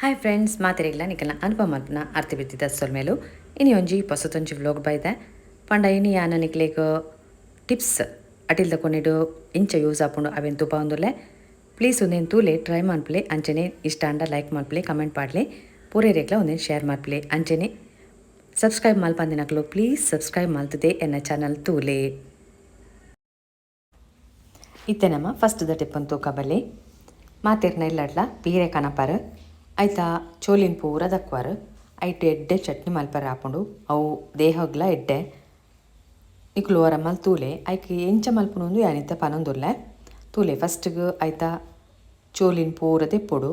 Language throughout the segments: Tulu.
Hi friends, ಮಾತೆರೆಗ್ಲ ನಿಕಲ್ನ ಅನುಭವ ಮಲ್ಪುನ ಅರ್ತಿ ಬಿತ್ತಿದ ಸೊಲ್ಮೆಲು. ಇನಿ ಒಂಜಿ ಪೊಸತೊಂಜಿ ವ್ಲೋಗ್ ಬೈದೆ. ಪಂಡ ಇನಿ ಯಾನ ನಿಕ್ಲೆಗ್ ಟಿಪ್ಸ್ ಅಟಿಲ್ದ ಕೊನೆಡು ಇಂಚ ಯೂಸ್ ಆಪುಂಡು ಅವೆನ್ ತೂಪಾವೊಂದುಲ್ಲೆ. ಪ್ಲೀಸ್ ಉಂದೆನ್ ತೂಲೆ, ಟ್ರೈ ಮನ್ಪುಲೆ. ಅಂಚನೆ ಇಷ್ಟ ಆಂಡ ಲೈಕ್ ಮನ್ಪುಲೆ, ಕಮೆಂಟ್ ಪಾಡ್ಲೆ, ಪೂರೆರೆಗ್ಲ ಉಂದೆನ್ ಶೇರ್ ಮನ್ಪುಲೆ. ಅಂಚನೆ ಸಬ್ಸ್ಕ್ರೈಬ್ ಮಲ್ಪಂದಿನಕುಲು ಪ್ಲೀಸ್ ಸಬ್ಸ್ಕ್ರೈಬ್ ಮಲ್ತದೆ ಎನ್ನ ಚಾನಲ್ ತೂಲೆ. ಇತ್ತೆ ನಮ್ಮ ಫಸ್ಟ್ ದ ಟಿಪ್ಪನ್ ತೂಕ ಬಲ್ಲಿ. ಮಾತೆರ್ನ ಇಲ್ಲಡ್ಲ ಪೀರೆ ಕನಪರ್, ಐತ ಚೋಲಿನ್ ಪೂರ ದಕ್ವಾರ್. ಐಟ್ ಎಡ್ಡೆ ಚಟ್ನಿ ಮಲ್ಪರೆ ಆಪುಂಡು. ಅವು ದೇಹಗ್ಲ ಎಡ್ಡೆ. ನಿಕುಲು ಒರ ಮಲ್ತೂಲೆ. ಐಕ್ ಎಂಚ ಮಲ್ಪುನು ಯಾನಿತ್ತ ಪನೊಂದುಲ್ಲೆ, ತೂಲೆ. ಫಸ್ಟ್ಗ್ ಐತ ಚೋಲಿನ್ ಪೂರ ದೆಪ್ಪೊಡು.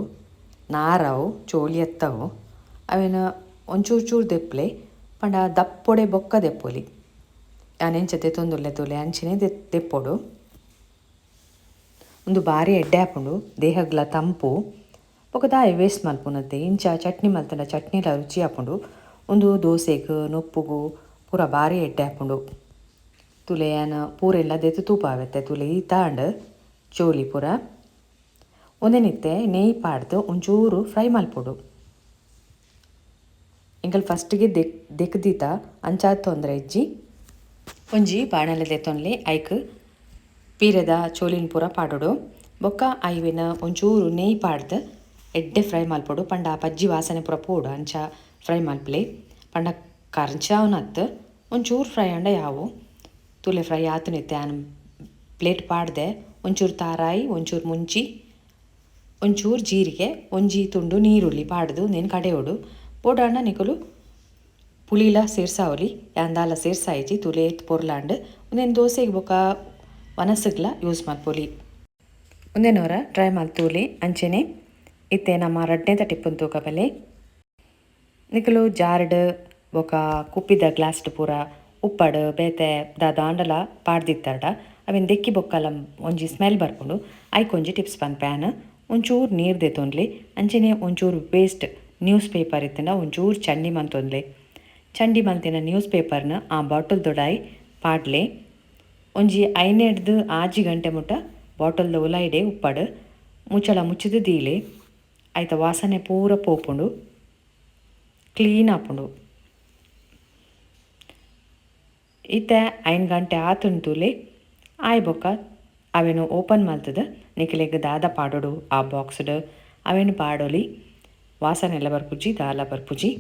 ನಾರವು, ಚೋಲಿ ಅತ್ತವು. ಅವೆನ್ ಒಂಚೂರು ಚೂರು ದೆಪ್ಪಲೆ. ಪಂಡ ದಪ್ಪೊಡೆ ಬೊಕ್ಕ ದೆಪ್ಪೊಲಿ. ಯಾನ್ ಎಂಚ ದೆತ್ತೊಂದುಲ್ಲೆ ತೂಲೆ, ಅಂಚನೆ ದೆಪ್ಪೊಡು. ಉಂದು ಬಾರಿ ಎಡ್ಡೆ ಆಪುಂಡು, ದೇಹಗ್ಲ ತಂಪು. ಬೊಕ ದಾಯೆ ವೇಸ್ಟ್ ಮಲ್ಪುನತೆ? ಇಂಚ ಚಟ್ನಿ ಮಲ್ತಂಡ ಚಟ್ನಿಲ ರುಚಿ ಆಪುಂಡು. ಉಂದು ದೋಸೆಗ್, ನುಪ್ಪುಗು ಪೂರ ಬಾರಿ ಎಡ್ಡೆ ಆಪುಂಡು. ತೂಲೆ, ಯಾನ್ ಪೂರೆಲ್ಲ ದೆತ್ತ್ ತೂಪಾವೆತ್ತೆ. ತೂಲೆ, ಈತಾಂಡ್ ಚೋಲಿ ಪೂರ. ಉಂದೆನಿತ್ತೆ ನೆಯ್ ಪಾಡ್ದ್ ಒಂಚೂರು ಫ್ರೈ ಮಲ್ಪೊಡು. ಎಂಕಲ್ ಫಸ್ಟ್ಗೆ ದೆಕ್ ದೆಕ್ ದೀತ, ಅಂಚಾದ್ ತೊಂದರೆ ಇಜ್ಜಿ. ಒಂಜಿ ಬಾಣಲೆ ದೆತ್ತೊನ್ಲೆ. ಐಕ್ ಪೀರೆದ ಚೋಲಿನ್ ಪೂರ ಪಾಡೊಡು. ಬೊಕ್ಕ ಐವಿನ ಒಂಚೂರು ನೆಯ್ ಪಾಡ್ದ್ ಎಡ್ಡೆ ಫ್ರೈ ಮಲ್ಪೊಡು. ಪಂಡ ಪಜ್ಜಿ ವಾಸನೆ ಪೂರ ಪೋಡು, ಅಂಚ ಫ್ರೈ ಮಲ್ಪಲೆ. ಪಂಡ ಕರ್ಂಚಾವುನತ್, ಒಂಚೂರು ಫ್ರೈ ಆಂಡ ಯಾವು. ತೂಲೆ, ಫ್ರೈ ಆತುನಿತ್ತೆ. ಯಾನ್ ಪ್ಲೇಟ್ ಪಾಡ್ದೆ. ಒಂಚೂರು ತಾರಾಯಿ, ಒಂಚೂರು ಮುಂಚಿ, ಒಂಚೂರು ಜೀರಿಗೆ, ಒಂಜಿ ತುಂಡು ನೀರುಳ್ಳಿ ಪಾಡ್ದು ಉಂದೆನ್ ಕಡೆಯೊಡು. ಬೋಡಾಂಡ ನಿಕುಲು ಪುಳಿಲ ಸೇರ್ಸಾವೊಲಿ. ಯಾನ್ ದಾಲ ಸೇರ್ಸಾಯಿಜಿ. ತೂಲೆ, ಏತ್ ಪೊರ್ಲಾಂಡ್. ಉಂದೆನ್ ದೋಸೆಗ್ ಬೊಕ ವನಸ್ಗ್ಲ ಯೂಸ್ ಮಲ್ಪೊಲಿ. ಉಂದೆನ್ ಒರ ಟ್ರೈ ಮಲ್ತೂಲೆ. ಅಂಚೆನೆ ಇತ್ತೆ ನಮ್ಮ ರಡ್ಡನೇದ ಟಿಪ್ಪನ್ ತೂಕ ಬಲೆ. ನಿಕುಲು ಜಾರ್ಡ್ ಬೊಕ ಕುಪ್ಪಿದ ಗ್ಲಾಸ್ಡ್ ಪೂರ ಉಪ್ಪಡ್, ಬೇತೆ ದಾದ ಆಂಡಲ ಪಾಡ್ದಿತ್ತರ್ಡ ಅವೆನ್ ದೆಕ್ಕಿ ಬೊಕ್ಕಲ ಒಂಜಿ ಸ್ಮೆಲ್ ಬರ್ಪುಂಡು. ಐಕ್ ಒಂಜಿ ಟಿಪ್ಸ್ ಪನ್ಪೆ ಯಾನ್. ಒಂಚೂರು ನೀರು ದೆತೊನ್ಲೆ. ಅಂಚೆನೆ ಒಂಚೂರು waste news paper ಇತ್ತ್ಂಡ ಒಂಚೂರು ಚಂಡಿ ಮಂತೊನ್ಲೆ. ಚಂಡಿ ಮಲ್ತಿನ ನ್ಯೂಸ್ ಪೇಪರ್ನ ಆ ಬಾಟಲ್ ದೊಡಾಯಿ ಪಾಡ್ಲೆ. ಒಂಜಿ 5ನೆಡ್ದ್ 6 ಗಂಟೆ ಮುಟ್ಟ ಬಾಟಲ್ದ ಉಲಾಯಿಡೆ ಉಪ್ಪಡ್. ಮುಚ್ಚಳ ಮುಚ್ಚಿದ ದೀಲೆ. ಐತ ವಾಸನೆ ಪೂರ ಪೋಪುಂಡು, ಕ್ಲೀನ್ ಆಪುಂಡು. ಇತ್ತೆ 5 ಗಂಟೆ ಆತುಂಡು, ತೂಲೆ. ಆಯ್ ಬೊಕ್ಕ ಅವೆನ್ ಓಪನ್ ಮಲ್ತದ ನಿಕಲೆಗ್ ದಾದ ಪಾಡೊಡು ಆ ಬಾಕ್ಸ್ಡ್ ಅವೆನ್ ಪಾಡೊಲಿ. ವಾಸನೆ ಎಲ್ಲ ಬರ್ಪುಜಿ, ದಾಲ ಬರ್ಪುಜಿ.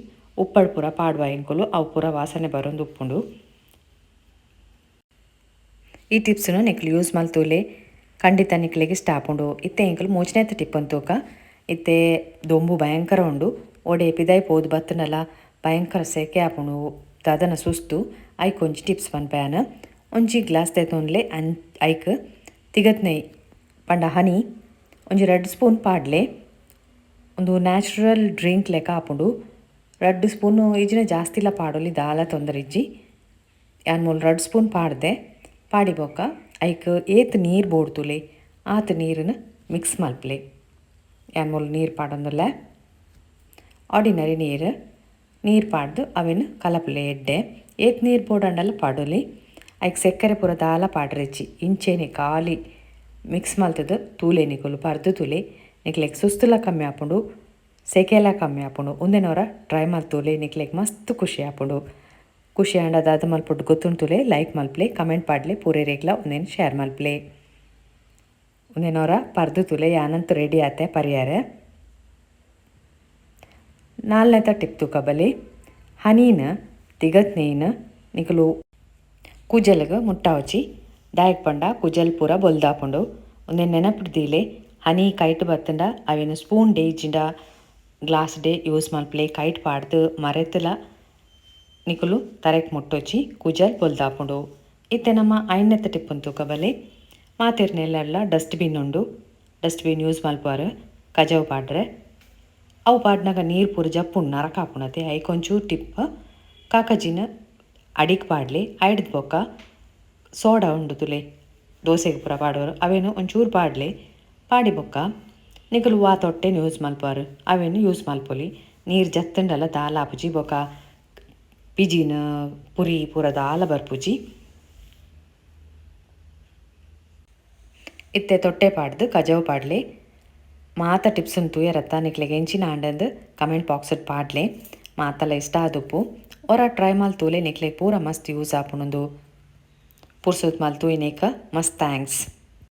ಉಪ್ಪಡ್ ಪೂರ ಪಾಡುವ ಎಂಕುಲು, ಅವು ಪೂರ ವಾಸನೆ ಬರೊಂದು ಉಪ್ಪುಂಡು. ಈ ಟಿಪ್ಸ್ನು ನಿಕುಲು ಯೂಸ್ ಮಲ್ತೂಲೆ, ಖಂಡಿತ ನಿಕ್ಲೆಗ್ ಇಷ್ಟ ಆಪುಂಡು. ಇತ್ತೆ ಎಂಕುಲು ಮೂಜನೇತ ಟಿಪ್ಪನ್ ತೂಕ. ಇತ್ತೆ ದೊಂಬು ಭಯಂಕರ ಉಂಡು. ಓಡೆ ಪಿದಾಯಿ ಪೋದು ಬತ್ತುಂಡಲ ಭಯಂಕರ ಸೆಕೆ ಆಪುಂಡು, ದಾದನ ಸುಸ್ತು. ಐಕ್ ಒಂಜಿ ಟಿಪ್ಸ್ ಪನ್ಪೆ ಯಾನ್. ಒಂಜಿ ಗ್ಲಾಸ್ ದೆತೊನ್ಲೆ. ಐಕ್ ತಿಗತ್ ನೆಯ್ ಪಂಡ ಹನಿ ಒಂಜಿ 2 ಸ್ಪೂನ್ ಪಾಡ್ಲೆ. ಉಂದು ನ್ಯಾಚುರಲ್ ಡ್ರಿಂಕ್ ಲೆಕ್ಕ ಆಪುಂಡು. 2 ಸ್ಪೂನ್ ಇಜ್ಜಿಂಡ ಜಾಸ್ತಿಲ ಪಾಡೊಲಿ, ದಾಲ ತೊಂದರೆ ಇಜ್ಜಿ. ಯಾನ್ ಮೂಲು 2 ಸ್ಪೂನ್ ಪಾಡ್ದೆ. ಪಾಡಿ ಬೊಕ್ಕ ಐಕ್ ಏತ್ ನೀರು ಬೋಡು ತೂಲೆ, ಆತ್ ನೀರನ್ನು ಮಿಕ್ಸ್ ಮಲ್ಪಲೆ. ಯಾನ್ ಮೂಲು ನೀರು ಪಾಡೊಂದುಲ್ಲೆ, ಆರ್ಡಿನರಿ ನೀರು. ನೀರು ಪಾಡ್ದು ಅವೆನ್ ಕಲಪುಲೆ ಎಡ್ಡೆ. ಏತ್ ನೀರು ಬೋಡಾಂಡಲ ಪಾಡೊಲಿ. ಐಕ್ ಸಕ್ಕರೆ ಪೂರ ದಾಲ ಪಾಡ್ರೆಜ್ಜಿ. ಇಂಚೆನೆ ಖಾಲಿ ಮಿಕ್ಸ್ ಮಲ್ತದು ತೂಲೆ. ನಿಕುಲು ಪರ್ದು ತೂಲೆ. ನಿಕ್ಲೆಗ್ ಸುಸ್ತುಲ ಕಮ್ಮಿ ಆಪುಂಡು, ಸೆಕೆಲ ಕಮ್ಮಿ ಆಪುಂಡು. ಉಂದೆನೊರ ಟ್ರೈ ಮಲ್ತೂಲೆ, ನಿಕ್ಲೆಗ್ ಮಸ್ತ್ ಖುಷಿ ಆಪುಂಡು. ಖುಷಿ ಆಂಡ ದಾದ ಮಲ್ಪೊಡು ಗೊತ್ತುಂಡು ತೂಲೆ. ಲೈಕ್ ಮಲ್ಪಲೆ, ಕಮೆಂಟ್ ಪಾಡ್ಲೆ, ಪೂರೆರೆಗ್ಲ ಉಂದೆನ್ ಶೇರ್ ಮಲ್ಪಲೆ. ಉಂದೆನೊರ ಪರ್ದು ತೂಲೆ. ಯಾನಂತೂ ರೆಡಿ ಆತೆ ಪರಿಯಾರೆ. ನಾಲ್ನೇತ ಟಿಪ್ ತೂಕ ಬಲಿ. ಹನೀನ, ತಿಗತ್ ನೇಯ್ನ ನಿಕುಲು ಕುಜಲ್ಗ್ ಮುಟ್ಟಾವಚಿ. ದಾಯೆಗ್ ಪಂಡ ಕುಜಲ್ ಪೂರ ಬೊಲ್ದಾಪುಂಡು. ಉಂದೆನ್ ನೆನಪು ದೀಲೆ. ಹನಿ ಕೈಟ್ ಬತ್ತಂಡ ಅವೆನ್ ಸ್ಪೂನ್ ಡೇ ಇಜ್ಜಿಂಡ glass day use ಮಲ್ಪಲೆ. ಕೈಟ್ ಪಾಡ್ದು ಮರೆತುಲ ನಿಕುಲು ತರೆಕ್ ಮುಟ್ಟೊಚ್ಚಿ, ಕುಜಲ್ ಬೊಲ್ದಾಪುಂಡು. ಇತ್ತೆ ನಮ್ಮ ಐನನೇತ ಟಿಪ್ಪನ್ ತೂಕ ಬಲೆ. ಮಾತೆರ್ನೆಲ್ಲಲ್ಲ ಡಸ್ಟ್ಬಿನ್ ಉಂಡು. ಡಸ್ಟ್ಬಿನ್ ಯೂಸ್ ಮಲ್ಪುವಾರ್ ಕಜವು ಪಾಡ್ರೆ. ಅವು ಪಾಡ್ನಗ ನೀರು ಪೂರ ಜಪ್ಪುಂಡು, ನರಕ ಆಪುಂಡತೆ. ಐಕ್ ಒಂಚೂರು ಟಿಪ್. ಕಾಕಜಿನ ಅಡಿಕ್ ಪಾಡ್ಲೆ. ಐಡ್ದ್ ಬೊಕ್ಕ ಸೋಡಾ ಉಂಡು ತುಲೆ, ದೋಸೆಗೆ ಪೂರ ಪಾಡುವರು, ಅವೆನ್ ಒಂಚೂರು ಪಾಡ್ಲೆ. ಪಾಡಿ ಬೊಕ್ಕ ನಿಕುಲು ವಾ ತೊಟ್ಟೆನ್ ಯೂಸ್ ಮಲ್ಪುವರ್ ಅವೆನ್ ಯೂಸ್ ಮಲ್ಪೊಲಿ. ನೀರು ಜತ್ತುಂಡಲ ದಾಲ ಆಪುಜಿ. ಬೊಕ್ಕ ಪಿಜಿನ್, ಪುರಿ ಪೂರ ದಾಲ ಬರ್ಪುಜಿ. ಇತ್ತೆ ತೊಟ್ಟೆ ಪಾಡ್ದು ಕಜವು ಪಾಡ್ಲೆ. ಮಾತ ಟಿಪ್ಸ್ ತೂಯರತ್ತ ನಿಕ್ಲೆಗ್ ಎಂಚಿನ ಆಂಡಂದು ಕಮೆಂಟ್ ಬಾಕ್ಸ್ ಪಾಡ್ಲೆ. ಮಾತಲ ಇಷ್ಟ ಆದುಪ್ಪು ಒರ ಟ್ರೈ ಮಾಲ್ ತೂಲೆ, ನಿಕ್ಲೆಗ್ ಪೂರ ಮಸ್ತ್ ಯೂಸ್ ಆಪುಂಡು. ಪುರ್ಸೊತ್ ಮಾಲ್ ತೂಯಿನೇಕ ಮಸ್ತ್ thanks.